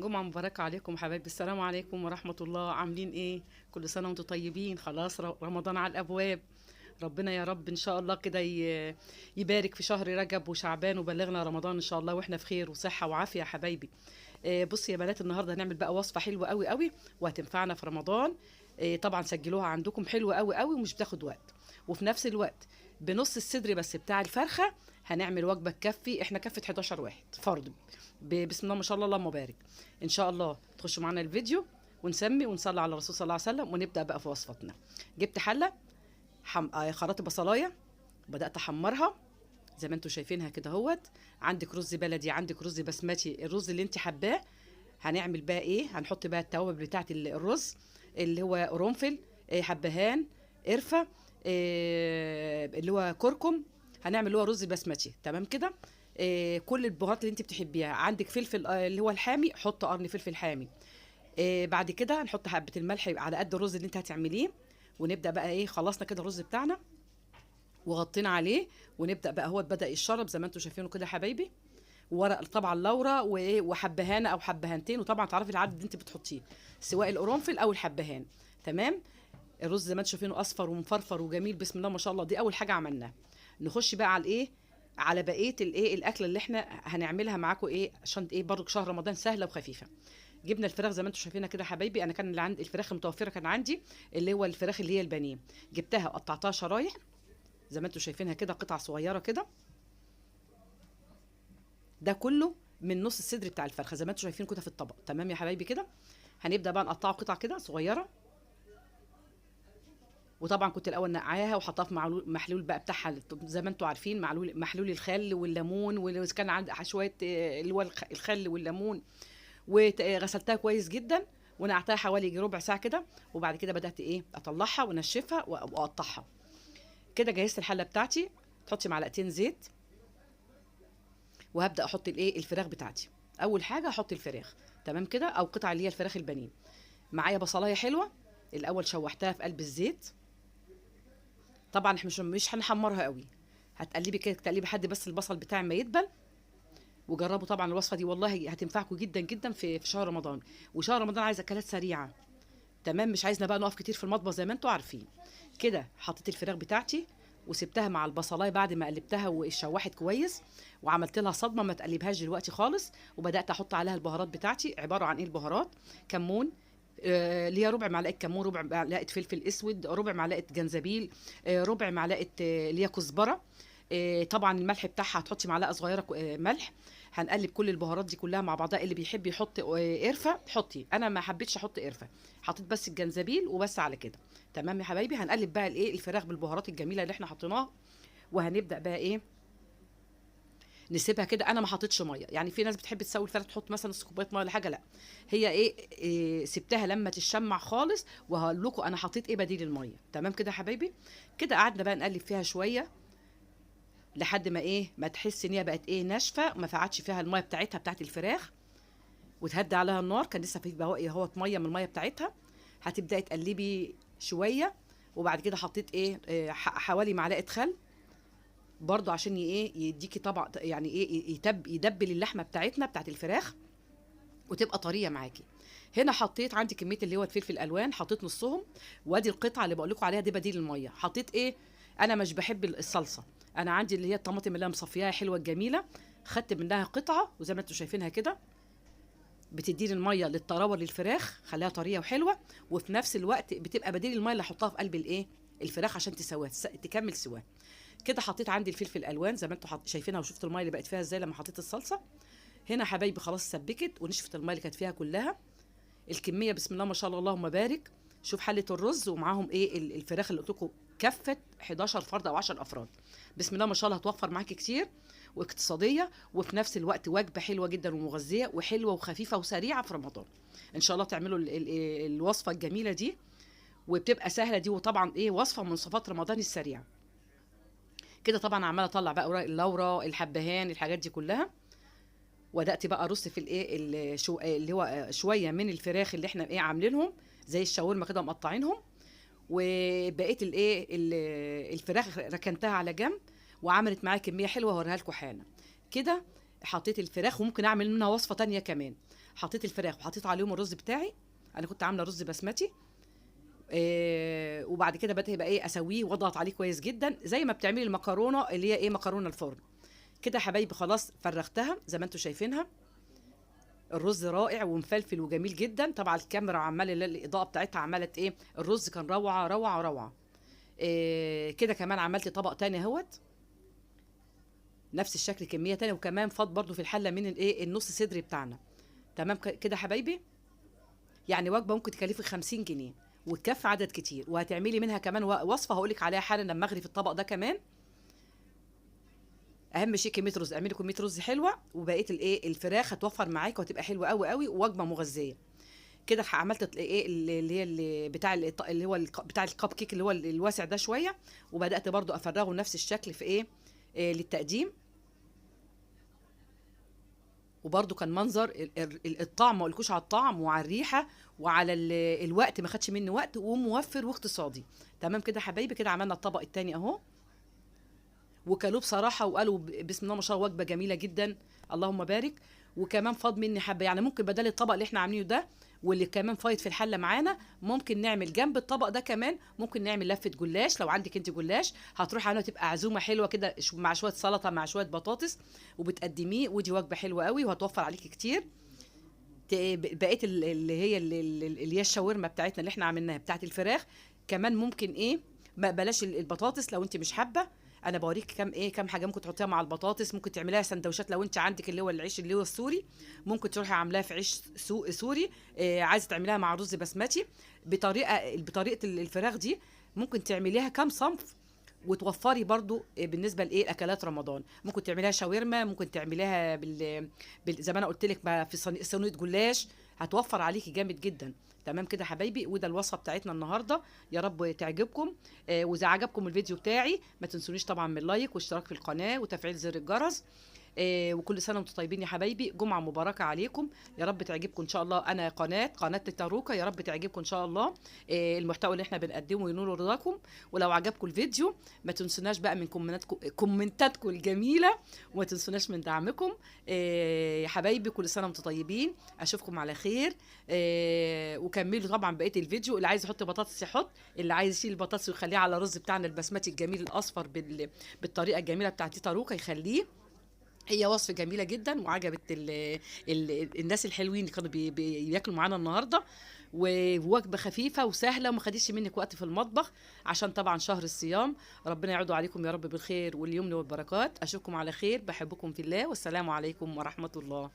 جمعة مباركة عليكم حبايبي. السلام عليكم ورحمة الله. عاملين ايه؟ كل سنة وانتم طيبين. خلاص رمضان على الأبواب. ربنا يا رب إن شاء الله كده يبارك في شهر رجب وشعبان وبلغنا رمضان إن شاء الله وإحنا في خير وصحة وعافية يا حبايبي. بصي يا بنات، النهارده هنعمل بقى وصفة حلوة قوي قوي وهتنفعنا في رمضان. طبعا سجلوها عندكم، حلوة قوي قوي ومش بتاخد وقت، وفي نفس الوقت بنص الصدر بس بتاع الفرخة هنعمل وجبة تكفي، احنا كفة 11 واحد فرد. بسم الله ما شاء الله، اللهم بارك. ان شاء الله تخشوا معانا الفيديو ونسمي ونصلي على الرسول صلى الله عليه وسلم ونبدأ بقى في وصفتنا. جبت حلة خرطت بصلاية، بدأت احمرها زي ما انتم شايفينها كده اهوت. عندك رز بلدي، عندك رز بسمتي، الرز اللي انت حباه. هنعمل بقى ايه؟ هنحط بقى التوابل بتاعت الرز اللي هو قرنفل، حبهان، قرفه، اللي هو كركم. هنعمل اللي هو رز بسمتي، تمام كده. كل البهارات اللي انت بتحبيها. عندك فلفل اللي هو الحامي، حط قرن فلفل حامي. بعد كده هنحط حبه الملح على قد الرز اللي انت هتعمليه. ونبدا بقى ايه، خلصنا كده الرز بتاعنا وغطينا عليه، ونبدا بقى هو بدا يتشرب زي ما انتم شايفينه كده يا حبايبي. ورق طبعا لورا وايه وحبهانه او حبهانتين، وطبعا تعرفي العدد اللي انت بتحطيه سواء القرنفل او الحبهان، تمام. الرز زي ما انتم شايفينه اصفر ومفرفر وجميل بسم الله ما شاء الله. دي اول حاجة عملناها. نخش بقى على الايه، على بقية الايه الاكلة اللي احنا هنعملها معاكم ايه، عشان ايه برضو شهر رمضان سهلة وخفيفة. جبنا الفراخ زي ما انتم شايفينها كده يا حبايبي. انا كان اللي عندي الفراخ المتوفرة كان عندي اللي هو الفراخ اللي هي البانيه، جبتها وقطعتها شرايح زي ما انتم شايفينها كده، قطع صغيرة كده. ده كله من نص الصدر بتاع الفرخه زي ما انتم شايفين كده في الطبق، تمام يا حبايبي كده. هنبدا بقى نقطعه قطع كده صغيرة. وطبعا كنت الاول نقعاها وحطها في محلول بقى بتاعها زي ما انتم عارفين، محلول الخل والليمون، واذا كان عندك شوية اللي هو الخل والليمون، وغسلتها كويس جدا ونقعتها حوالي ربع ساعة كده. وبعد كده بدات ايه اطلعها وانشفها واقطعها كده. جهزت الحلة بتاعتي، تحطي معلقتين زيت، وهبدا احط الايه الفراخ بتاعتي. اول حاجة احط الفراخ، تمام كده، او قطع اللي هي الفراخ البانيه. معايا بصلايه حلوة الاول شوحتها في قلب الزيت. طبعا احنا مش هنحمرها قوي، هتقلبي كده تقلبي حد بس البصل بتاعي ما يدبل. وجربوا طبعا الوصفة دي والله هتنفعكم جدا جدا في شهر رمضان. وشهر رمضان عايز اكلات سريعة، تمام، مش عايزنا بقى نقف كتير في المطبخ زي ما انتم عارفين كده. حطيت الفراخ بتاعتي وسبتها مع البصلايه بعد ما قلبتها وشوحت كويس، وعملت لها صدمة، ما تقلبهاش دلوقتي خالص. وبدات احط عليها البهارات بتاعتي. عبارة عن ايه البهارات؟ كمون، اللي هي ربع معلقه كمون، ربع معلقه فلفل اسود، ربع معلقه جنزبيل، ربع معلقه اللي هي كزبره. طبعا الملح بتاعها هتحطي معلقه صغيرة ملح. هنقلب كل البهارات دي كلها مع بعضها. اللي بيحب يحط قرفه حطي، انا ما حبيتش احط قرفه، حطيت بس الجنزبيل وبس على كده، تمام يا حبايبي. هنقلب بقى الايه الفراخ بالبهارات الجميلة اللي احنا حطيناها، وهنبدا بقى ايه نسيبها كده. انا ما حطيتش مية، يعني في ناس بتحب تسوي الفراخ تحط مثلا نص كوباية مية ولا حاجة، لا هي ايه سبتها لما تتشمع خالص، وهقول لكم انا حطيت ايه بديل المية، تمام كده يا حبايبي. كده قعدنا بقى نقلب فيها شوية لحد ما ايه ما تحس ان هي بقت ايه ناشفة، ما فعتش فيها المية بتاعتها بتاعت الفراخ، وتهدي عليها النار. كان لسه في بواقي اهوت مية من المية بتاعتها. هتبداي تقلبي شوية. وبعد كده حطيت ايه حوالي معلقه خل برضو عشان ايه يديكي طبع، يعني ايه يدبل اللحمة بتاعتنا بتاعت الفراخ وتبقى طرية معاكي. هنا حطيت عندي كمية اللي هو الفلفل الالوان، حطيت نصهم، وادي القطعة اللي بقول لكم عليها دي بديل المية. حطيت ايه، انا مش بحب الصلصه، انا عندي اللي هي الطماطم اللي انا مصفياها حلوة الجميلة، خدت منها قطعه وزي ما انتم شايفينها كده بتديني المية للطراوه للفراخ، خليها طرية وحلوه، وفي نفس الوقت بتبقى بديل المية اللي احطها في قلب الايه الفراخ عشان تسواها تكمل سواها كده. حطيت عندي الفلفل الالوان زي ما انتم شايفينها، وشفتوا المية اللي بقت فيها ازاي لما حطيت الصلصه. هنا حبايبي خلاص سبكت ونشفت المية اللي كانت فيها كلها. الكمية بسم الله ما شاء الله اللهم بارك. شوف حله الرز ومعاهم ايه الفراخ اللي قلت لكم كفت 11 فرد او 10 افراد. بسم الله ما شاء الله هتوفر معاكي كتير واقتصادية، وفي نفس الوقت وجبة حلوة جدا ومغذيه وحلوه وخفيفة وسريعة في رمضان. ان شاء الله تعملوا الوصفة الجميلة دي، وبتبقى سهلة دي، وطبعا ايه وصفه من وصفات رمضان السريعة كده. طبعا عماله اطلع بقى اوراق اللورا، الحبهان، الحاجات دي كلها. وبدات بقى ارص في الايه اللي هو شوية من الفراخ اللي احنا ايه عاملينهم زي الشاورما كده مقطعينهم، وبقيت الايه الفراخ ركنتها على جنب، وعملت معايا كمية حلوة هوريها لكم حالا كده. حطيت الفراخ، وممكن اعمل منها وصفه تانية كمان. حطيت الفراخ وحطيت عليهم الرز بتاعي، انا كنت عامله رز بسمتي. وبعد كده بدأت يبقى ايه اسويه واضغط عليه كويس جدا زي ما بتعملي المكرونه اللي هي ايه مكرونه الفرن كده يا حبايبي. خلاص فرغتها زي ما انتم شايفينها، الرز رائع ومفلفل وجميل جدا. طبعا الكاميرا عماله الاضاءة بتاعتها عماله ايه، الرز كان روعه روعه روعه. كده كمان عملت طبق تاني اهوت نفس الشكل، كمية تانية، وكمان فاض برضو في الحلة من الايه النص صدري بتاعنا. تمام كده حبايبي، يعني وجبة ممكن تكلفك 50 جنيه وتكفي عدد كتير، وهتعملي منها كمان وصفه هقولك عليها حالا لما اغرف الطبق ده كمان. اهم شيء كمية رز، اعملي كمية رز حلوة، وبقية الايه الفراخ هتوفر معاك وهتبقى حلوة قوي قوي، ووجبه مغذيه. كده عملت ايه اللي هي اللي بتاع اللي هو بتاع الكب كيك اللي هو الواسع ده شوية، وبدات برضو افرغه نفس الشكل في ايه للتقديم. وبرضو كان منظر الطعم، ما اقولكوش على الطعم وعلى الريحة وعلى الوقت، ما خدش مني وقت، وموفر واقتصادي. تمام كده حبايبي، كده عملنا الطبق التاني اهو، وكلوه بصراحة وقالوا بسم الله ما شاء الله وجبة جميلة جدا اللهم بارك. وكمان فاض مني حبه، يعني ممكن بدل الطبق اللي احنا عاملينه ده واللي كمان فايض في الحلة معانا، ممكن نعمل جنب الطبق ده كمان ممكن نعمل لفه جلاش. لو عندك انت جلاش هتروحي عليها تبقى عزومة حلوة كده مع شوية سلطة مع شوية بطاطس وبتقدميه، ودي وجبة حلوة قوي وهتوفر عليكي كتير. بقية اللي هي اللي هي الشاورما بتاعتنا اللي احنا عملناها بتاعت الفراخ كمان ممكن ايه، ما بلاش البطاطس لو انت مش حابة، انا بوريك كام ايه كام حاجة ممكن تحطيها مع البطاطس. ممكن تعمليها سندوتشات لو انت عندك اللي هو العيش اللي هو السوري، ممكن تروحي عاملاه في عيش سوري. عايزه تعمليها مع رز بسمتي بطريقة الفراخ دي، ممكن تعمليها كام صنف وتوفري برضو بالنسبة لايه اكلات رمضان. ممكن تعمليها شاورما، ممكن تعمليها زي ما انا قلت لك في صينية جلاش، هتوفر عليكي جامد جدا. تمام كده حبايبي، وده الوصفة بتاعتنا النهارده، يا رب تعجبكم. واذا عجبكم الفيديو بتاعي ما تنسونيش طبعا من ال like واشتراك في القناة وتفعيل زر الجرس. وكل سنة وانتم طيبين يا حبايبي، جمعه مباركة عليكم، يا رب تعجبكم ان شاء الله. انا قناة تاروكا، يا رب تعجبكم ان شاء الله المحتوى اللي احنا بنقدمه ينول رضاكم. ولو عجبكم الفيديو ما تنسوناش بقى من كومنتاتكم الجميلة، وما تنسوناش من دعمكم. يا حبايبي كل سنة وانتم طيبين، اشوفكم على خير. وكملوا طبعا بقية الفيديو، اللي عايز يحط بطاطس يحط، اللي عايز يشيل البطاطس ويخليه على الرز بتاعنا البسمتي الجميل الاصفر بالطريقة الجميلة بتاعت تاروكا يخليه. هي وصفة جميلة جدا وعجبت الناس الحلوين اللي كانوا بياكلوا معانا النهارده، ووجبة خفيفة وسهلة وما خدتش منك وقت في المطبخ عشان طبعا شهر الصيام. ربنا يعود عليكم يا رب بالخير واليمن والبركات. اشوفكم على خير، بحبكم في الله، والسلام عليكم ورحمة الله.